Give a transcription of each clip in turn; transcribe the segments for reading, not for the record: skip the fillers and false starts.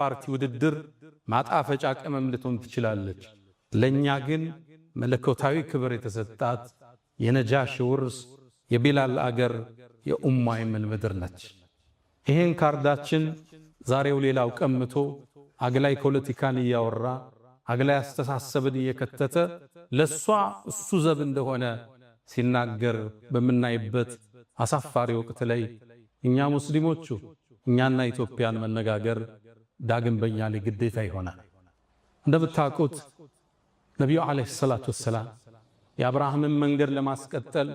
ፓርቲ ውድድር ማጣፈጫ ቅመም ልትሆን ትችላለች። ለኛ ግን መለኮታዊ ክብር የተሰጣት የነጃሽ ውርስ፣ የቢላል አገር፣ የኡማ አይመን ምድር ነች። ይሄን ካርዳችን ዛሬው ሌላው ቀምቶ አግላይ ፖለቲካን እያወራ፣ አግላይ አስተሳሰብን እየከተተ፣ ለሷ እሱ ዘብ እንደሆነ ሲናገር በምናይበት አሳፋሪ ወቅት ላይ እኛ ሙስሊሞቹ እኛና ኢትዮጵያን መነጋገር ዳግም በእኛ ላይ ግዴታ ይሆናል። እንደምታውቁት ነቢዩ ዓለይሂ ሰላቱ ወሰላም የአብርሃምን መንገድ ለማስቀጠል፣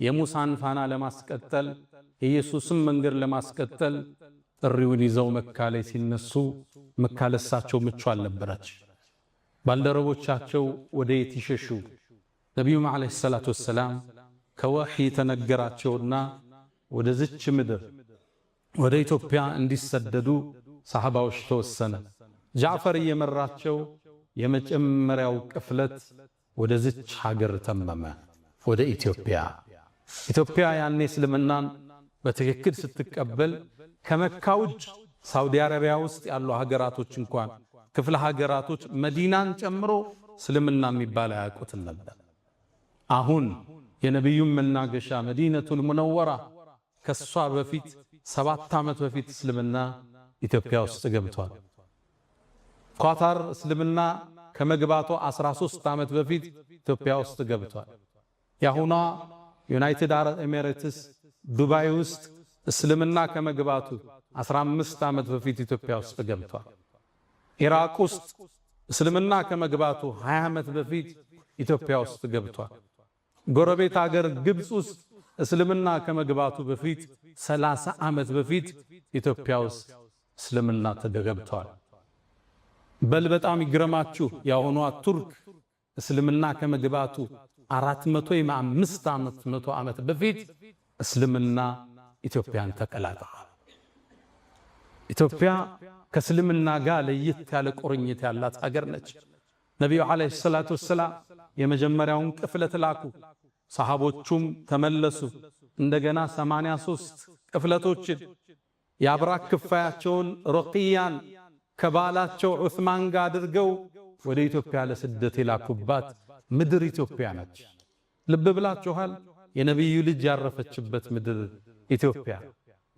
የሙሳን ፋና ለማስቀጠል፣ የኢየሱስን መንገድ ለማስቀጠል ጥሪውን ይዘው መካ ላይ ሲነሱ መካ ለሳቸው ምቹ አልነበረች። ባልደረቦቻቸው ወደ የት ይሸሹ? ነቢዩም ዓለይሂ ሰላቱ ወሰላም ከወሕይ ተነገራቸውና ወደዚች ምድር ወደ ኢትዮጵያ እንዲሰደዱ ሰሐባዎች ተወሰነ። ጃዕፈር እየመራቸው የመጀመሪያው ቅፍለት ወደዚች ሀገር ተመመ፣ ወደ ኢትዮጵያ። ኢትዮጵያ ያኔ እስልምናን በትክክል ስትቀበል ከመካ ውጭ ሳውዲ አረቢያ ውስጥ ያሉ ሀገራቶች እንኳን ክፍለ ሀገራቶች መዲናን ጨምሮ እስልምና የሚባል አያውቁትም ነበር። አሁን የነቢዩን መናገሻ መዲነቱል ሙነወራ ከሷ በፊት 7 ዓመት በፊት እስልምና ኢትዮጵያ ውስጥ ገብቷል። ኳታር እስልምና ከመግባቱ 13 ዓመት በፊት ኢትዮጵያ ውስጥ ገብቷል። የአሁኗ ዩናይትድ አረብ ኤሚሬትስ ዱባይ ውስጥ እስልምና ከመግባቱ 15 ዓመት በፊት ኢትዮጵያ ውስጥ ገብቷል። ኢራቅ ውስጥ እስልምና ከመግባቱ 20 ዓመት በፊት ኢትዮጵያ ውስጥ ገብቷል። ጎረቤት አገር ግብፅ ውስጥ እስልምና ከመግባቱ በፊት 30 ዓመት በፊት ኢትዮጵያ ውስጥ እስልምና ተገብቷል። በል በጣም ይግረማችሁ፣ የአሁኗ ቱርክ እስልምና ከመግባቱ 400 ወይም 500 ዓመት በፊት እስልምና ኢትዮጵያን ተቀላቅሏል። ኢትዮጵያ ከእስልምና ጋር ለየት ያለ ቁርኝት ያላት ሀገር ነች። ነቢዩ ዓለይሂ ሰላቱ ወሰላም የመጀመሪያውን ቅፍለት ላኩ። ሰሃቦቹም ተመለሱ። እንደገና 83 ቅፍለቶችን የአብራክ ክፋያቸውን ሩቅያን ከባላቸው ዑስማን ጋር አድርገው ወደ ኢትዮጵያ ለስደት የላኩባት ምድር ኢትዮጵያ ነች። ልብ ብላችኋል። የነቢዩ ልጅ ያረፈችበት ምድር ኢትዮጵያ።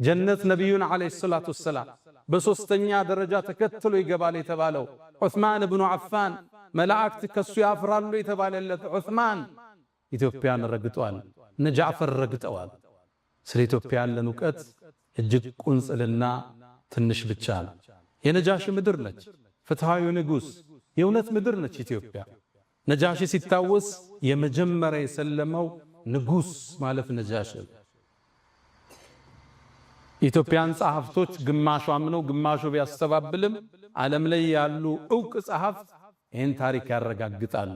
ጀነት ነቢዩን ዓለይሂ ሰላቱ ወሰላም በሶስተኛ ደረጃ ተከትሎ ይገባል የተባለው ዑስማን ብኑ ዓፋን፣ መላእክት ከሱ ያፍራሉ የተባለለት ዑስማን ኢትዮጵያን ረግጧል። እነ ጃዕፈር ረግጠዋል። ስለ ኢትዮጵያ ያለን እውቀት እጅግ ቁንጽልና ትንሽ ብቻ ነው። የነጃሺ ምድር ነች። ፍትሃዊ ንጉሥ፣ የእውነት ምድር ነች ኢትዮጵያ። ነጃሺ ሲታወስ የመጀመሪያ የሰለመው ንጉሥ ማለት ነጃሺ። ኢትዮጵያን ጸሐፍቶች ግማሹ አምነው ግማሹ ቢያስተባብልም ዓለም ላይ ያሉ ዕውቅ ጸሐፍት ይህን ታሪክ ያረጋግጣሉ።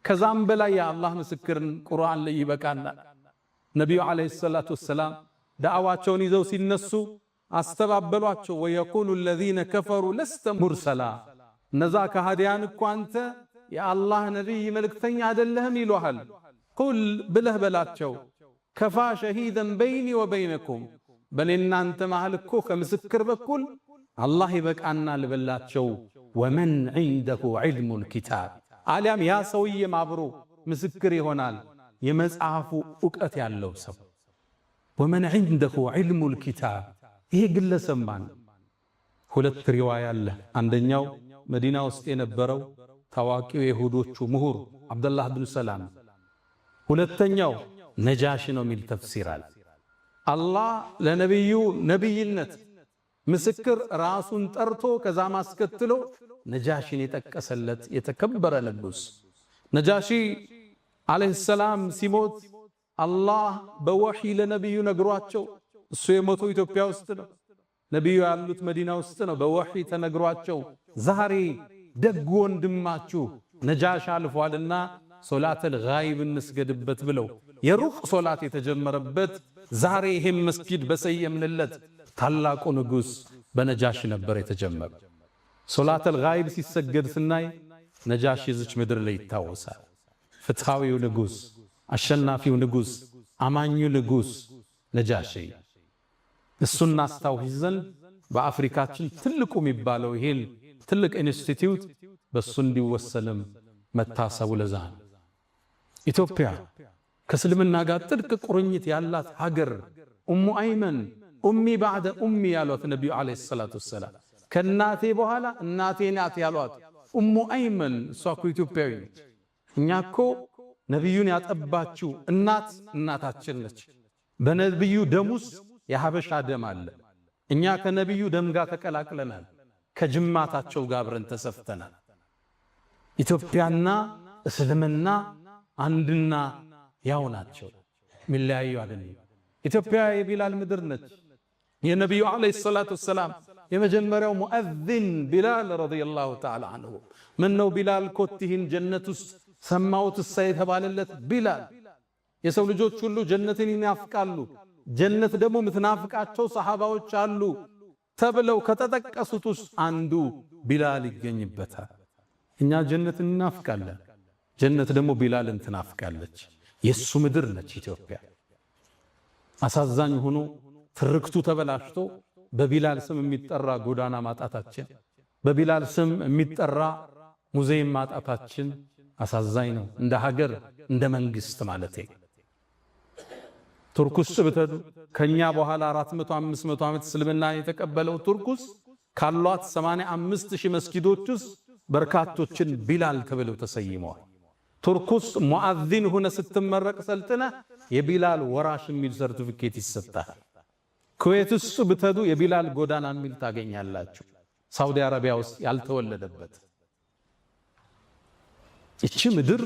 ከዛም በላይ የአላህ ምስክርን ቁርአን ላይ ይበቃናል። ነቢዩ ዓለይሂ ሰላቱ ወሰላም ዳዕዋቸውን ይዘው ሲነሱ አስተባበሏቸው። ويقول الذين كفروا لست مرسلا፣ እነዛ ከሃዲያን እኮ አንተ የአላህ ነቢይ መልእክተኛ አይደለህም ይሉሃል። قل ብለህ በላቸው كفى شهيدا بيني وبينكم፣ በእኔና አንተ መሃል እኮ ከምስክር በኩል አላህ ይበቃናል በላቸው። ومن عنده علم الكتاب፣ አሊያም ያ ሰውዬም አብሮ ምስክር ይሆናል የመጽሐፉ ዕውቀት ያለው ሰው። ومن عنده علم الكتاب፣ ይሄ ግለሰብ ማን? ሁለት ሪዋያ አለ። አንደኛው መዲና ውስጥ የነበረው ታዋቂው የይሁዶቹ ምሁር አብደላህ ብን ሰላም፣ ሁለተኛው ነጃሽ ነው የሚል ተፍሲር አለ። አላህ ለነቢዩ ነቢይነት ምስክር ራሱን ጠርቶ ከዛም አስከትሎ ነጃሽን የጠቀሰለት የተከበረ ንጉስ ነጃሺ ዓለይሂ ሰላም ሲሞት አላህ በወሕይ ለነቢዩ ነግሯቸው፣ እሱ የሞተው ኢትዮጵያ ውስጥ ነው፣ ነቢዩ ያሉት መዲና ውስጥ ነው። በወሕይ ተነግሯቸው ዛሬ ደግ ወንድማችሁ ነጃሽ አልፏልና ሶላተል ጋይብ እንስገድበት ብለው የሩቅ ሶላት የተጀመረበት ዛሬ ይሄም መስጊድ በሰየምንለት ታላቁ ንጉስ በነጃሺ ነበር የተጀመረ። ሶላተል ጋይብ ሲሰገድ ስናይ ነጃሺ እዚች ምድር ላይ ይታወሳል። ፍትሃዊው ንጉስ፣ አሸናፊው ንጉስ፣ አማኙ ንጉስ ነጃሺ፣ እሱን እናስታውስ ዘንድ በአፍሪካችን ትልቁ የሚባለው ይሄን ትልቅ ኢንስቲትዩት በሱ እንዲወሰንም መታሰቡ ለዛ ነው። ኢትዮጵያ ከእስልምና ጋር ጥልቅ ቁርኝት ያላት ሀገር፣ ኡሙ አይመን أمي بعد أمي ያሏት ነቢዩ عليه الصلاة والسلام፣ ከእናቴ በኋላ እናቴ ናት ያሏት ኡሙ አይመን፣ እሷ እኮ ኢትዮጵያዊ ነች። እኛ እኮ ነቢዩን ያጠባችው እናት እናታችን ነች። በነቢዩ ደም ውስጥ የሀበሻ ደም አለ። እኛ ከነቢዩ ደም ጋር ተቀላቅለናል። ከጅማታቸው ጋር አብረን ተሰፍተናል። ኢትዮጵያና እስልምና አንድና ያው ናቸው፣ የሚለያዩ አይደለም። ኢትዮጵያ የቢላል ምድር ነች። የነቢዩ عليه الصلاة والسلام የመጀመሪያው ሙአዚን ቢላል رضي الله تعالى عنه፣ ምን ነው ቢላል ኮቲህን ጀነት ውስጥ ሰማሁት እሳ የተባለለት ቢላል። የሰው ልጆች ሁሉ ጀነትን ይናፍቃሉ፣ ጀነት ደግሞ የምትናፍቃቸው ሰሃባዎች አሉ ተብለው ከተጠቀሱት ውስጥ አንዱ ቢላል ይገኝበታል። እኛ ጀነትን እናፍቃለን፣ ጀነት ደግሞ ቢላልን ትናፍቃለች። የሱ ምድር ነች ኢትዮጵያ። አሳዛኝ ሆኖ ትርክቱ ተበላሽቶ በቢላል ስም የሚጠራ ጎዳና ማጣታችን፣ በቢላል ስም የሚጠራ ሙዚየም ማጣታችን አሳዛኝ ነው። እንደ ሀገር፣ እንደ መንግስት ማለት። ቱርክ ውስጥ ብትሄዱ ከኛ በኋላ 400 500 ዓመት እስልምና የተቀበለው ቱርክ ውስጥ ካሏት 85 ሺህ መስጊዶች ውስጥ በርካቶችን ቢላል ተብለው ተሰይመዋል። ቱርክ ውስጥ ሙአዚን ሆነ ስትመረቅ ሰልጥነ የቢላል ወራሽ የሚል ሰርቲፊኬት ይሰጣል። ኩዌት ውስጥ ብትሄዱ የቢላል ጎዳና የሚል ታገኛላችሁ። ሳውዲ አረቢያ ውስጥ ያልተወለደበት። እቺ ምድር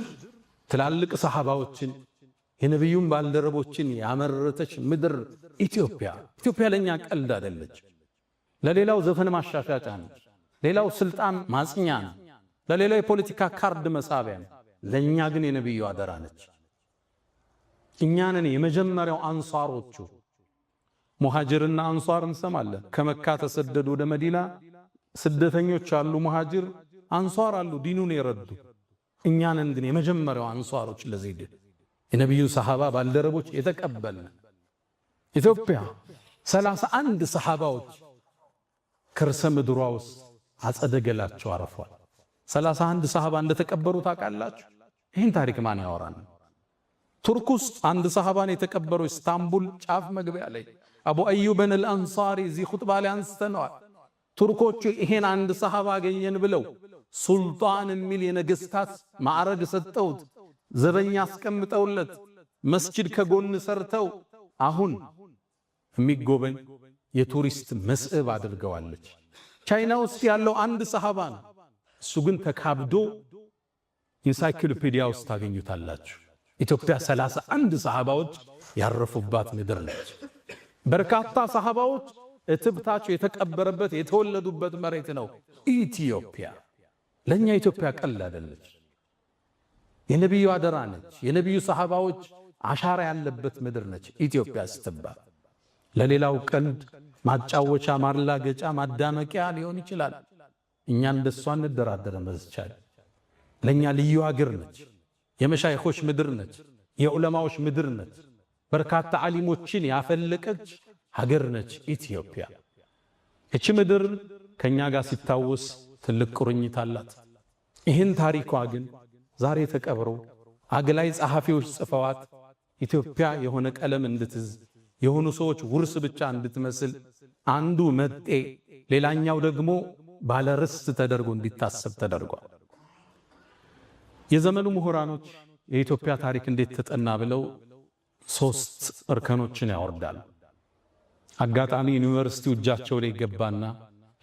ትላልቅ ሰሃባዎችን፣ የነቢዩን ባልደረቦችን ያመረተች ምድር ኢትዮጵያ። ኢትዮጵያ ለኛ ቀልድ አይደለች። ለሌላው ዘፈን ማሻሻጫ ነች። ሌላው ስልጣን ማጽኛ ነው። ለሌላው የፖለቲካ ካርድ መሳቢያ ነው። ለኛ ግን የነቢዩ አደራ ነች። እኛንን የመጀመሪያው አንሷሮቹ። ሙሃጅርና አንሷር እንሰማለን። ከመካ ተሰደዱ ወደ መዲና ስደተኞች አሉ፣ ሙሃጅር አንሷር አሉ፣ ዲኑን የረዱ። እኛንን ግን የመጀመሪያው አንሷሮች፣ ለዚህ ዲን የነቢዩ ሰሃባ ባልደረቦች የተቀበልን። ኢትዮጵያ 31 ሰሃባዎች ከርሰ ምድሯ ውስጥ አጸደ ገላቸው አረፏል። 31 ሰሃባ እንደተቀበሩ ታውቃላችሁ? ይህን ታሪክ ማን ያወራል? ቱርክ ውስጥ አንድ ሰሃባን የተቀበሩ ኢስታንቡል ጫፍ መግቢያ ላይ፣ አቡ አዩበን አልአንሳሪ፣ እዚህ ኹጥባ ላይ አንስተነዋል። ቱርኮቹ ይሄን አንድ ሰሃባ አገኘን ብለው ሱልጣን የሚል የነገስታት ማዕረግ ሰጠውት፣ ዘበኛ አስቀምጠውለት፣ መስጂድ ከጎን ሰርተው አሁን የሚጎበኝ የቱሪስት መስህብ አድርገዋለች። ቻይና ውስጥ ያለው አንድ ሰሃባ ነው። እሱ ግን ተካብዶ ኢንሳይክሎፔዲያ ውስጥ ታገኙታላችሁ። ኢትዮጵያ 31 ሰሃባዎች ያረፉባት ምድር ነች። በርካታ ሰሃባዎች እትብታቸው የተቀበረበት፣ የተወለዱበት መሬት ነው ኢትዮጵያ። ለኛ ኢትዮጵያ ቀላል አይደለች። የነቢዩ አደራ ነች። የነቢዩ ሰሃባዎች አሻራ ያለበት ምድር ነች ኢትዮጵያ ስትባል። ለሌላው ቀልድ ማጫወቻ፣ ማላገጫ፣ ማዳመቂያ ሊሆን ይችላል። እኛ እንደሷ እንደራደረን በዝቻል። ለኛ ልዩ አገር ነች። የመሻይኾች ምድር ነች። የዑለማዎች ምድር ነች። በርካታ ዓሊሞችን ያፈለቀች ሀገር ነች ኢትዮጵያ። እቺ ምድር ከኛ ጋር ሲታወስ ትልቅ ቁርኝት አላት። ይህን ታሪኳ ግን ዛሬ ተቀብሮ አግላይ ጸሐፊዎች ጽፈዋት ኢትዮጵያ የሆነ ቀለም እንድትዝ፣ የሆኑ ሰዎች ውርስ ብቻ እንድትመስል፣ አንዱ መጤ ሌላኛው ደግሞ ባለርስት ተደርጎ እንዲታሰብ ተደርጓል። የዘመኑ ምሁራኖች የኢትዮጵያ ታሪክ እንዴት ተጠና ብለው ሶስት እርከኖችን ያወርዳሉ። አጋጣሚ ዩኒቨርሲቲው እጃቸው ላይ ገባና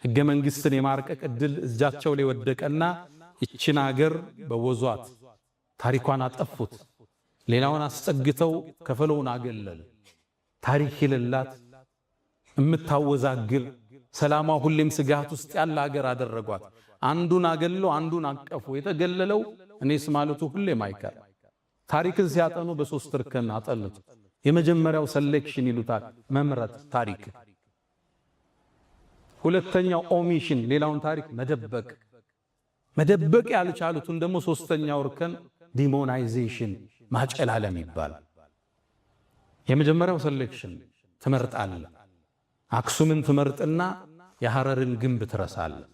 ሕገ መንግስትን የማርቀቅ ዕድል እጃቸው ላይ ወደቀና ይችን አገር በወዟት፣ ታሪኳን አጠፉት። ሌላውን አስጠግተው ከፈለውን አገለሉ። ታሪክ የሌላት፣ የምታወዛግብ፣ ሰላሟ ሁሌም ስጋት ውስጥ ያለ አገር አደረጓት። አንዱን አገለው አንዱን አቀፉ። የተገለለው እኔስ ማለቱ ሁሌም አይቀር። ታሪክን ሲያጠኑ በሶስት እርከን አጠኑት። የመጀመሪያው selection ይሉታል፣ መምረጥ ታሪክ። ሁለተኛው omission፣ ሌላውን ታሪክ መደበቅ። መደበቅ ያልቻሉትን ደግሞ ሶስተኛው እርከን demonization፣ ማጨላለም ይባላል። የመጀመሪያው selection፣ ትመርጣለህ። አክሱምን ትመርጥና የሐረርን ግንብ ትረሳለህ።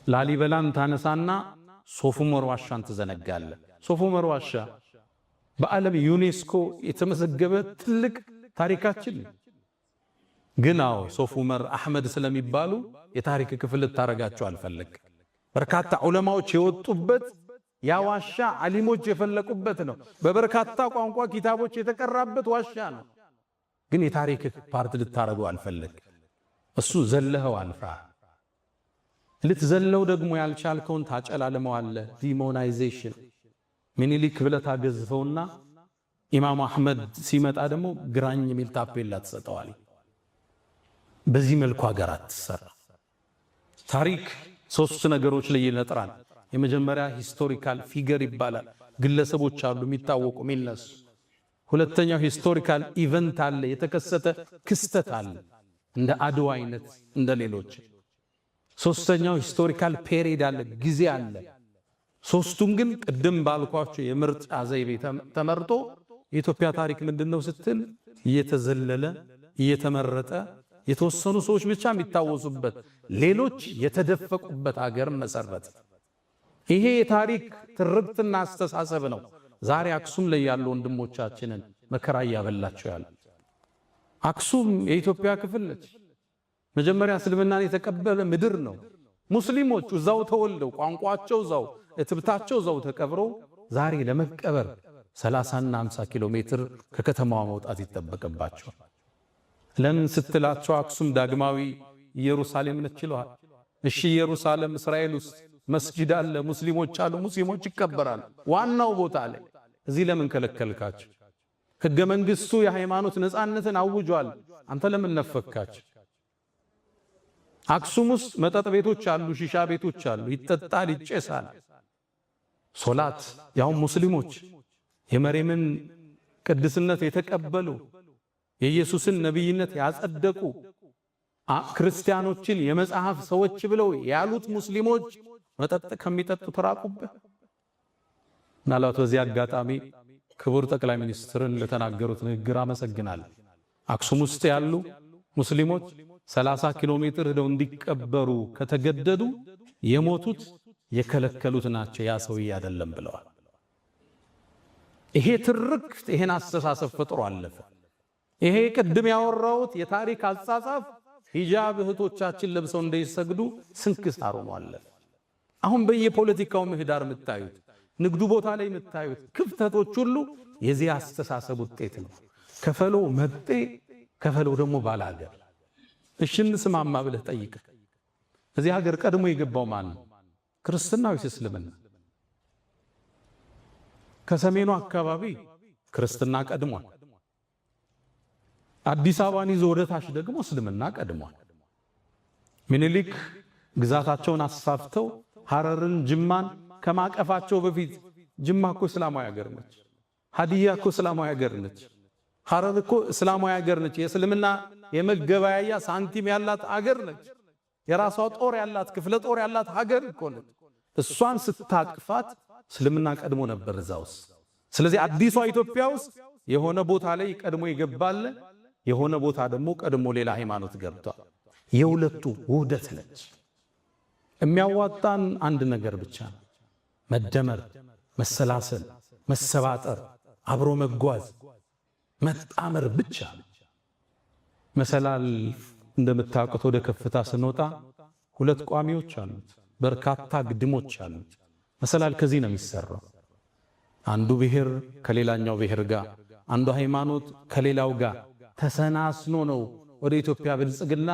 ላሊበላን ታነሳና ሶፍ ዑመር ዋሻን ትዘነጋለህ። ሶፍ ዑመር ዋሻ በዓለም ዩኔስኮ የተመዘገበ ትልቅ ታሪካችን ነው። ግን አዎ፣ ሶፍ ዑመር አሕመድ ስለሚባሉ የታሪክ ክፍል ልታረጋቸው አልፈለግ። በርካታ ዑለማዎች የወጡበት ያ ዋሻ ዓሊሞች የፈለቁበት ነው። በበርካታ ቋንቋ ኪታቦች የተቀራበት ዋሻ ነው። ግን የታሪክ part ልታረገው አልፈለግ። እሱ ዘለኸው አልፋ ልትዘለው ደግሞ ያልቻልከውን ታጨላልመዋለህ። Demonization፣ ሚኒሊክ ብለህ ታገዝፈውና ኢማሙ አሕመድ ሲመጣ ደግሞ ግራኝ የሚል ታፔላ ትሰጠዋል። በዚህ መልኩ ሀገር አትሰራ። ታሪክ ሶስት ነገሮች ላይ ይነጥራል። የመጀመሪያ historical figure ይባላል። ግለሰቦች አሉ የሚታወቁ፣ የሚነሱ። ሁለተኛው historical event አለ፣ የተከሰተ ክስተት አለ፣ እንደ አድዋ አይነት፣ እንደ ሌሎች። ሶስተኛው historical period አለ፣ ጊዜ አለ። ሶስቱም ግን ቅድም ባልኳቸው የምርጫ ዘይቤ ተመርጦ የኢትዮጵያ ታሪክ ምንድነው ስትል እየተዘለለ፣ እየተመረጠ፣ የተወሰኑ ሰዎች ብቻ የሚታወሱበት፣ ሌሎች የተደፈቁበት ሀገር መሰረት። ይሄ የታሪክ ትርክትና አስተሳሰብ ነው። ዛሬ አክሱም ላይ ያሉ ወንድሞቻችንን መከራ እያበላቸው ያለ። አክሱም የኢትዮጵያ ክፍል ነች። መጀመሪያ እስልምናን የተቀበለ ምድር ነው። ሙስሊሞች እዛው ተወልደው፣ ቋንቋቸው እዛው፣ እትብታቸው እዛው ተቀብረው ዛሬ ለመቀበር 30 እና 50 ኪሎ ሜትር ከከተማዋ መውጣት ይጠበቅባቸዋል። ለምን ስትላቸው አክሱም ዳግማዊ ኢየሩሳሌም ነች ይለዋል። እሺ፣ ኢየሩሳሌም እስራኤል ውስጥ መስጂድ አለ፣ ሙስሊሞች አሉ፣ ሙስሊሞች ይቀበራሉ ዋናው ቦታ ላይ። እዚህ ለምን ከለከልካቸው? ህገ መንግስቱ የሃይማኖት ነፃነትን አውጇል። አንተ ለምን ነፈካቸው? አክሱም ውስጥ መጠጥ ቤቶች አሉ፣ ሺሻ ቤቶች አሉ፣ ይጠጣል፣ ይጨሳል። ሶላት ያው ሙስሊሞች የመርየምን ቅድስነት የተቀበሉ፣ የኢየሱስን ነቢይነት ያጸደቁ፣ ክርስቲያኖችን የመጽሐፍ ሰዎች ብለው ያሉት ሙስሊሞች መጠጥ ከሚጠጡት ራቁበት። ምናልባት በዚህ አጋጣሚ ክቡር ጠቅላይ ሚኒስትርን ለተናገሩት ንግግር አመሰግናለሁ። አክሱም ውስጥ ያሉ ሙስሊሞች 30 ኪሎ ሜትር ሄደው እንዲቀበሩ ከተገደዱ የሞቱት የከለከሉት ናቸው፣ ያ ሰውዬ አይደለም ብለዋል። ይሄ ትርክት ይሄን አስተሳሰብ ፈጥሮ አለፈ። ይሄ ቅድም ያወራሁት የታሪክ አጻጻፍ ሂጃብ እህቶቻችን ለብሰው እንዳይሰግዱ ስንክሳር ሆኖ አለፈ። አሁን በየፖለቲካው ምህዳር የምታዩት፣ ንግዱ ቦታ ላይ የምታዩት ክፍተቶች ሁሉ የዚህ አስተሳሰብ ውጤት ነው። ከፈለው መጤ፣ ከፈለው ደግሞ ባላገር። እሺ እንስማማ ብለህ ጠይቅ። እዚህ ሀገር ቀድሞ የገባው ማን ነው? ክርስትና ወይስ እስልምና? ከሰሜኑ አካባቢ ክርስትና ቀድሟል። አዲስ አበባን ይዞ ወደ ታች ደግሞ እስልምና ቀድሟል። ሚኒሊክ ግዛታቸውን አስፋፍተው ሐረርን፣ ጅማን ከማቀፋቸው በፊት ጅማ እኮ እስላማዊ ሀገር ነች። ሀዲያ እኮ እስላማዊ ሀገር ነች። ሐረር እኮ እስላማዊ ሀገር ነች። የእስልምና የመገበያያ ሳንቲም ያላት አገር ነች። የራሷ ጦር ያላት፣ ክፍለ ጦር ያላት ሀገር እኮ ነች። እሷን ስታቅፋት እስልምና ቀድሞ ነበር እዛ ውስጥ። ስለዚህ አዲሷ ኢትዮጵያ ውስጥ የሆነ ቦታ ላይ ቀድሞ ይገባል፣ የሆነ ቦታ ደግሞ ቀድሞ ሌላ ሃይማኖት ገብቷል። የሁለቱ ውህደት ነች። የሚያዋጣን አንድ ነገር ብቻ ነው። መደመር፣ መሰላሰል፣ መሰባጠር፣ አብሮ መጓዝ፣ መጣመር ብቻ። መሰላል እንደምታውቁት ወደ ከፍታ ስንወጣ ሁለት ቋሚዎች አሉት፣ በርካታ ግድሞች አሉት። መሰላል ከዚህ ነው የሚሰራው። አንዱ ብሔር ከሌላኛው ብሔር ጋር፣ አንዱ ሃይማኖት ከሌላው ጋር ተሰናስኖ ነው ወደ ኢትዮጵያ ብልጽግና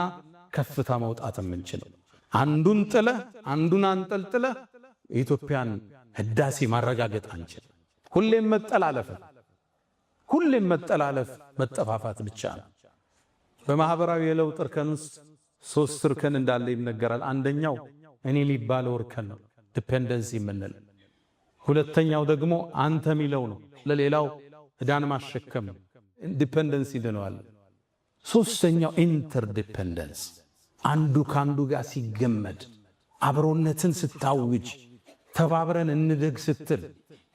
ከፍታ መውጣት የምንችለው። አንዱን ጥለህ፣ አንዱን አንጠልጥለህ የኢትዮጵያን ህዳሴ ማረጋገጥ አንችልም። ሁሌም መጠላለፍ፣ ሁሌም መጠላለፍ፣ መጠፋፋት ብቻ ነው። በማህበራዊ የለውጥ እርከን ውስጥ ሶስት እርከን እንዳለ ይነገራል። አንደኛው እኔ የሚባለው እርከን ነው፣ dependency የምንለው። ሁለተኛው ደግሞ አንተ የሚለው ነው፣ ለሌላው ዕዳን ማሸከም ነው፣ dependency እንለዋለን። ሶስተኛው interdependence፣ አንዱ ካንዱ ጋር ሲገመድ፣ አብሮነትን ስታውጅ፣ ተባብረን እንደግ ስትል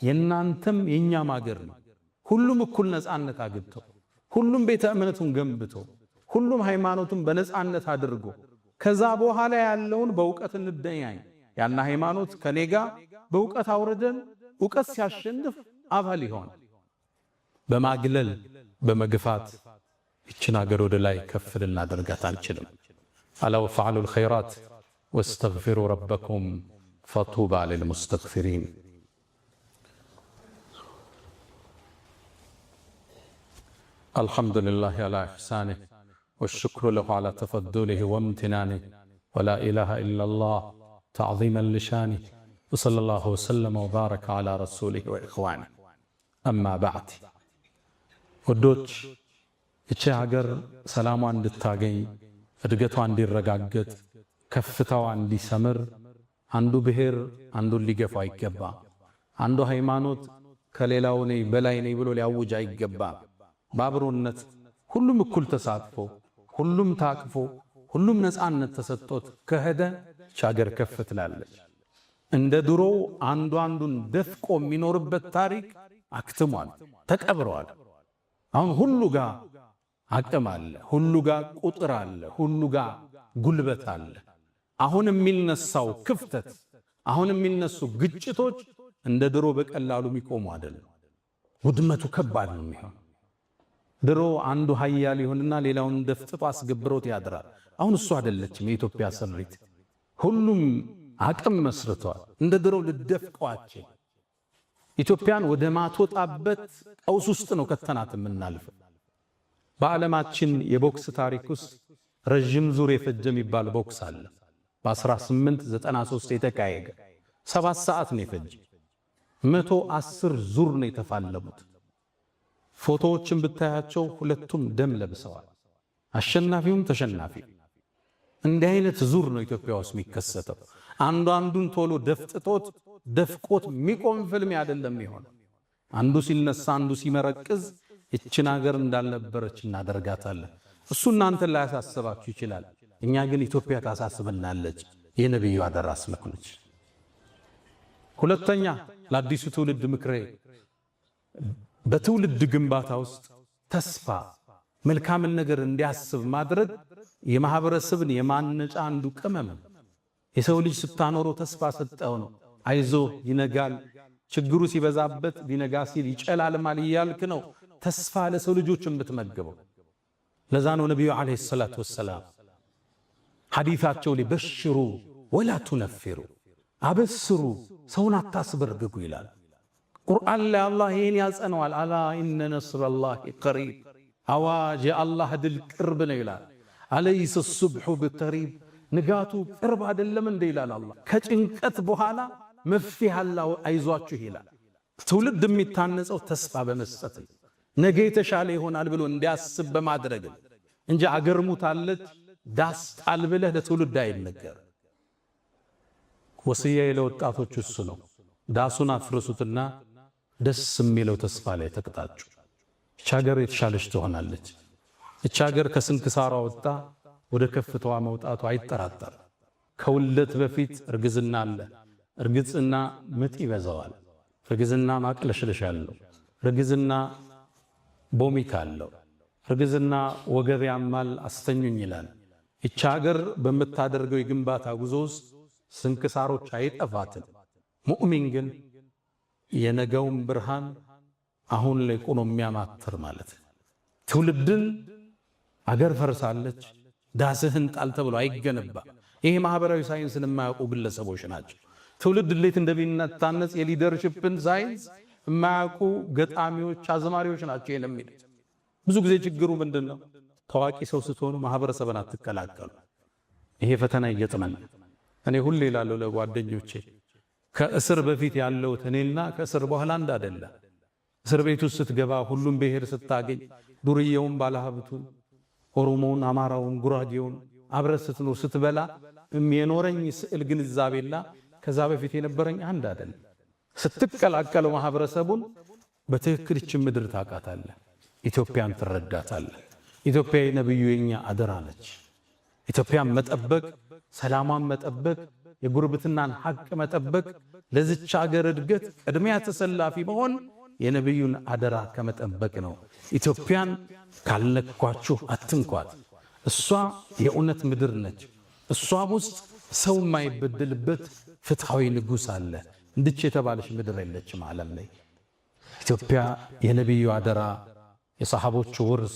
የናንተም የኛም አገር ነው። ሁሉም እኩል ነፃነት አግኝቶ፣ ሁሉም ቤተ እምነቱን ገንብቶ፣ ሁሉም ሃይማኖቱን በነፃነት አድርጎ ከዛ በኋላ ያለውን በእውቀት እንደያኝ። ያን ሃይማኖት ከኔጋ በእውቀት አውርደን እውቀት ሲያሸንፍ አባል ይሆን። በማግለል በመግፋት ይችን አገር ወደ ላይ ከፍ ልናደርጋት አንችልም። ألا وافعلوا الخيرات واستغفروا ربكم فطوبى للمستغفرين። الحمد لله على إحسانه والشكر له على تفضله وامتنانه ولا إله إلا الله تعظيما لشانه وصلى الله وسلم وبارك على رسوله وإخوانه أما بعد። ውዶች፣ ይቺ ሀገር ሰላሟ እንድታገኝ፣ እድገቷ እንዲረጋገጥ፣ ከፍታዋ እንዲሰምር አንዱ ብሔር አንዱን ሊገፋ አይገባ። አንዱ ሃይማኖት ከሌላው ነኝ በላይ ነኝ ብሎ ሊያውጅ አይገባ። በአብሮነት ሁሉም እኩል ተሳትፎ፣ ሁሉም ታቅፎ፣ ሁሉም ነፃነት ተሰጥቶት ከሄደ ይህች ሀገር ከፍ ትላለች። እንደ ድሮው አንዱ አንዱን ደፍቆ የሚኖርበት ታሪክ አክትሟል፣ ተቀብረዋል። አሁን ሁሉ ጋር አቅም አለ፣ ሁሉ ጋር ቁጥር አለ፣ ሁሉ ጋር ጉልበት አለ። አሁን የሚነሳው ክፍተት፣ አሁን የሚነሱ ግጭቶች እንደ ድሮ በቀላሉ የሚቆሙ አይደለም። ውድመቱ ከባድ ነው የሚሆነው። ድሮ አንዱ ሀያል ይሆንና ሌላውን ደፍጥጦ አስገብሮት ያድራል። አሁን እሱ አይደለችም የኢትዮጵያ ስሪት። ሁሉም አቅም መስርተዋል። እንደ ድሮ ልደፍቀዋችን ኢትዮጵያን ወደ ማትወጣበት ቀውስ ውስጥ ነው ከተናት የምናልፈው። በዓለማችን የቦክስ ታሪክ ውስጥ ረዥም ዙር የፈጀ የሚባል ቦክስ አለ። በ1893 የተካሄደ 7 ሰዓት ነው የፈጀ። 110 ዙር ነው የተፋለሙት። ፎቶዎችን ብታያቸው ሁለቱም ደም ለብሰዋል። አሸናፊውም ተሸናፊው። እንዲህ አይነት ዙር ነው ኢትዮጵያ ውስጥ የሚከሰተው። አንዱ አንዱን ቶሎ ደፍጥጦት ደፍቆት የሚቆም ፍልሚያ አይደለም የሚሆነው። አንዱ ሲነሳ አንዱ ሲመረቅዝ ይችን ሀገር እንዳልነበረች እናደርጋታለን። እሱ እናንተን ላያሳስባችሁ ይችላል። እኛ ግን ኢትዮጵያ ታሳስበናለች። የነቢዩ አደራ ስለሆነች። ሁለተኛ ለአዲሱ ትውልድ ምክሬ፣ በትውልድ ግንባታ ውስጥ ተስፋ መልካምን ነገር እንዲያስብ ማድረግ የማህበረሰብን የማነጫ አንዱ ቅመም። የሰው ልጅ ስታኖረው ተስፋ ሰጠው ነው። አይዞ ይነጋል፣ ችግሩ ሲበዛበት ሊነጋ ሲል ይጨላልማል እያልክ ነው ተስፋ ለሰው ልጆች የምትመግበው። ለዛ ነው ነቢዩ عليه الصلاة والسلام ሐዲታቸው ላይ بشروا ولا تنفروا፣ አበስሩ ሰውን አታስበርግጉ ይላል። ቁርአን ላይ አላህ ይህን ያጸነዋል። ألا إن نصر الله قريب፣ አዋጅ የአላህ ድል ቅርብ ነው ይላል። أليس الصبح بقريب፣ ንጋቱ ቅርብ አይደለም እንደ ይላል አላህ። ከጭንቀት በኋላ መፍትሄ አለው፣ አይዟችሁ ይላል። ትውልድ የሚታነጸው ተስፋ በመስጠት፣ ነገ የተሻለ ይሆናል ብሎ እንዲያስብ በማድረግ እንጂ አገር ሙታለች ዳስ ጣል ብለህ ለትውልድ አይነገር። ወስያዬ ለወጣቶች እሱ ነው። ዳሱን አፍርሱትና ደስ የሚለው ተስፋ ላይ ተቅጣጩ። ይህች ሀገር የተሻለች ትሆናለች። ይህች ሀገር ከስንክሳሯ ወጣ ወደ ከፍታዋ መውጣቱ አይጠራጠርም። ከውልደት በፊት እርግዝና አለ። እርግዝና ምጥ ይበዛዋል። እርግዝና ማቅለሽለሽ አለው። እርግዝና vomit አለው። እርግዝና ወገብ ያማል አስተኙኝ ይላል። ይቺ ሀገር በምታደርገው የግንባታ ጉዞ ውስጥ ስንክሳሮች አይጠፋትም። ሙእሚን ግን የነገውን ብርሃን አሁን ላይ ቆሞ የሚያማትር ማለት ነው። ትውልድን አገር ፈርሳለች ዳስህን ጣል ተብሎ አይገነባ። ይሄ ማህበራዊ ሳይንስን የማያውቁ ግለሰቦች ናቸው። ትውልድ እንዴት እንደሚታነጽ የ leadership ን ሳይንስ የማያውቁ ገጣሚዎች፣ አዝማሪዎች ናቸው ይሄን የሚሉት። ብዙ ጊዜ ችግሩ ምንድን ነው? ታዋቂ ሰው ስትሆኑ ማህበረሰብን አትቀላቀሉ። ይሄ ፈተና ይገጥመናል። እኔ ሁሌ እላለሁ ለጓደኞቼ ከእስር በፊት ያለሁት እኔና ከእስር በኋላ አንድ አይደለም። እስር ቤት ውስጥ ስትገባ ሁሉም ብሔር ስታገኝ ዱርዬውን፣ ባለሀብቱን፣ ኦሮሞውን፣ አማራውን፣ ጉራጌውን አብረህ ስትኖር ስትበላ የኖረኝ ስዕል ግንዛቤና ከዛ በፊት የነበረኝ አንድ አይደለም። ስትቀላቀለው ማህበረሰቡን በትክክል ይችን ምድር ታውቃታለህ፣ ኢትዮጵያን ትረዳታለህ። ኢትዮጵያ የነብዩ የኛ አደራ ነች። ኢትዮጵያን መጠበቅ፣ ሰላሟን መጠበቅ፣ የጉርብትናን ሐቅ መጠበቅ፣ ለዚች ሀገር እድገት ቅድሚያ ተሰላፊ መሆን የነብዩን አደራ ከመጠበቅ ነው። ኢትዮጵያን ካልነኳችሁ አትንኳት። እሷ የእውነት ምድር ነች። እሷ ውስጥ ሰው የማይበደልበት ፍትሐዊ ንጉሥ አለ። እንድች የተባለች ምድር የለችም ዓለም ላይ። ኢትዮጵያ የነቢዩ አደራ፣ የሰሓቦቹ ውርስ፣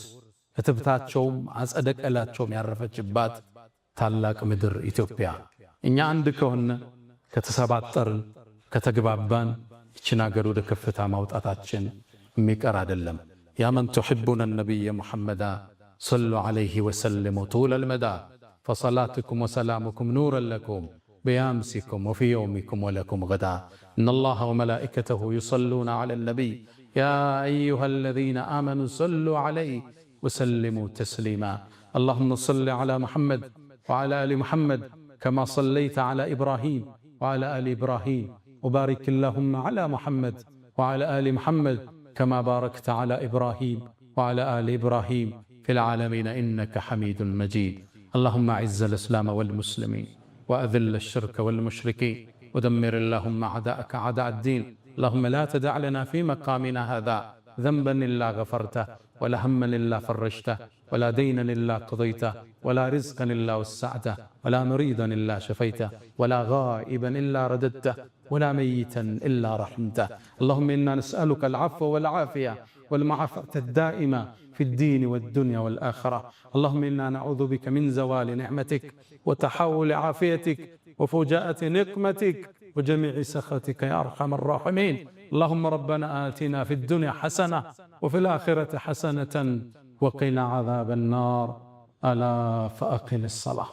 እትብታቸውም አጸደ ቀላቸውም ያረፈችባት ታላቅ ምድር ኢትዮጵያ። እኛ አንድ ከሆነ፣ ከተሰባጠርን፣ ከተግባባን ይችን አገር ወደ ከፍታ ማውጣታችን የሚቀር አይደለም። يا من تحبون النبي محمدا صلوا عليه وسلموا طول المدى فصلاتكم وسلامكم نورا لكم بأمسكم وفي يومكم ولكم غدا. إن الله وملائكته يصلون على النبي يا أيها الذين آمنوا صلوا عليه وسلموا تسليما. اللهم صل على محمد وعلى آل محمد كما صليت على إبراهيم وعلى آل إبراهيم، وبارك اللهم على محمد وعلى آل محمد كما باركت على إبراهيم وعلى آل إبراهيم في العالمين إنك حميد مجيد. اللهم أعز الإسلام والمسلمين، وأذل الشرك والمشركين، ودمر اللهم أعداءك أعداء الدين. اللهم لا تدع لنا في مقامنا هذا ذنبا إلا غفرته، ولا هما إلا فرجته، ولا دينا إلا قضيته، ولا رزقا إلا وسعته، ولا مريضا إلا شفيته، ولا غائبا إلا رددته، ولا ميتا إلا رحمته. اللهم إنا نسألك العفو والعافية والمعافاة الدائمة في الدين والدنيا والآخرة. اللهم إنا نعوذ بك من زوال نعمتك وتحول عافيتك وفجاءة نقمتك وجميع سخطك يا أرحم الراحمين. اللهم ربنا آتنا في الدنيا حسنة وفي الآخرة حسنة وقنا عذاب النار. ألا فأقم الصلاة.